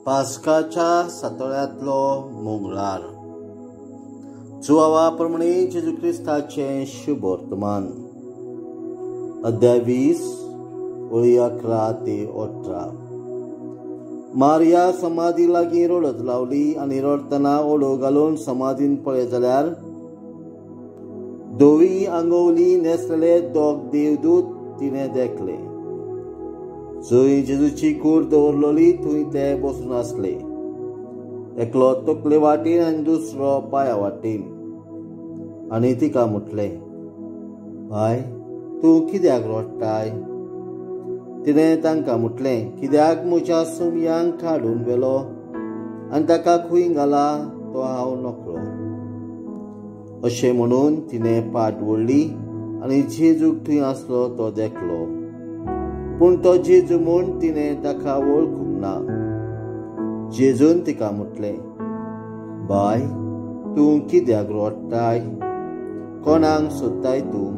पास्काच्या सातोळ्यांतलो मंगळार. जुवावा प्रमाणे जेजू क्रिस्ताचें शुभवर्तमान. अध्याय 20 ओळी 11 ते 18. मारिया समाधी लागीं रडत लावली आनी रडटना ओडो घालून समाधीन पळय जाल्यार धवी आंगवली न्हेसलेले दोग देवदूत तिणें देखले. जंय जेजूची कूड दवरलेली थंय ते बसून आसले, एकलो तकले वाटेन आनी दुसरो पांया वाटेन. आनी तिका म्हटलें, बाय, तूं कित्याक रडटाय? तिणें तांकां म्हटलें, कित्याक म्हज्या सुमयांक काडून व्हेलो आनी ताका खंय घाला तो हांव नकळो. अशें म्हणून तिणें पाट वळ्ळी आनी जेजूक थंय आसलो तो देखलो, पूण तो जेजू म्हूण तिणें ताका वळखूंक ना. जेजून तिका म्हटलें, बाय, तूं कित्याक रडटाय? कोणाक सोदताय तूं?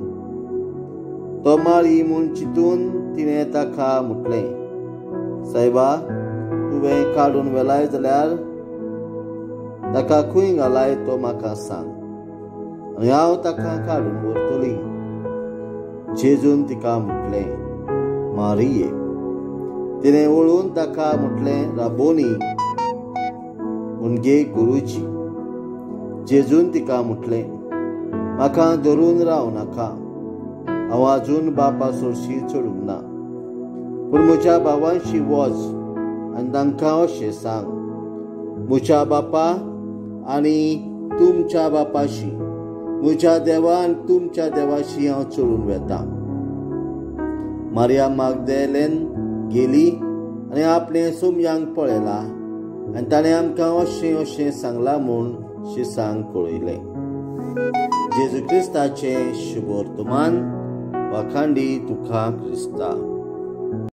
तो माळी म्हूण चिंतून तिणें ताका म्हटलें, सायबा, तुवें काडून व्हेलाय जाल्यार ताका खंय घालाय तो म्हाका सांग आनी हांव ताका काडून व्हरतली. जेजून तिका म्हटलें, मारिये. तिणें वळून ताका म्हटलें, राबोनी, म्हणजे गुरुजी. जेजून तिका म्हटलें, म्हाका धरून राव नाका, हांव आजून बापा सोरशी चडूंक ना, पूण म्हज्या भावांशी वच आनी तांकां अशें सांग, म्हज्या बापा आनी तुमच्या बापाशी, म्हज्या देवा आनी तुमच्या देवाशी हांव चडून वेता. मारिया मागदेलेन गेली आनी आपणें सुमयांक पळयला आनी ताणें आमकां अशें अशें सांगलां म्हूण शिसांक कळयलें. जेजू क्रिस्ताचें शुभवर्तमान. वाखांडी तुका क्रिस्ता.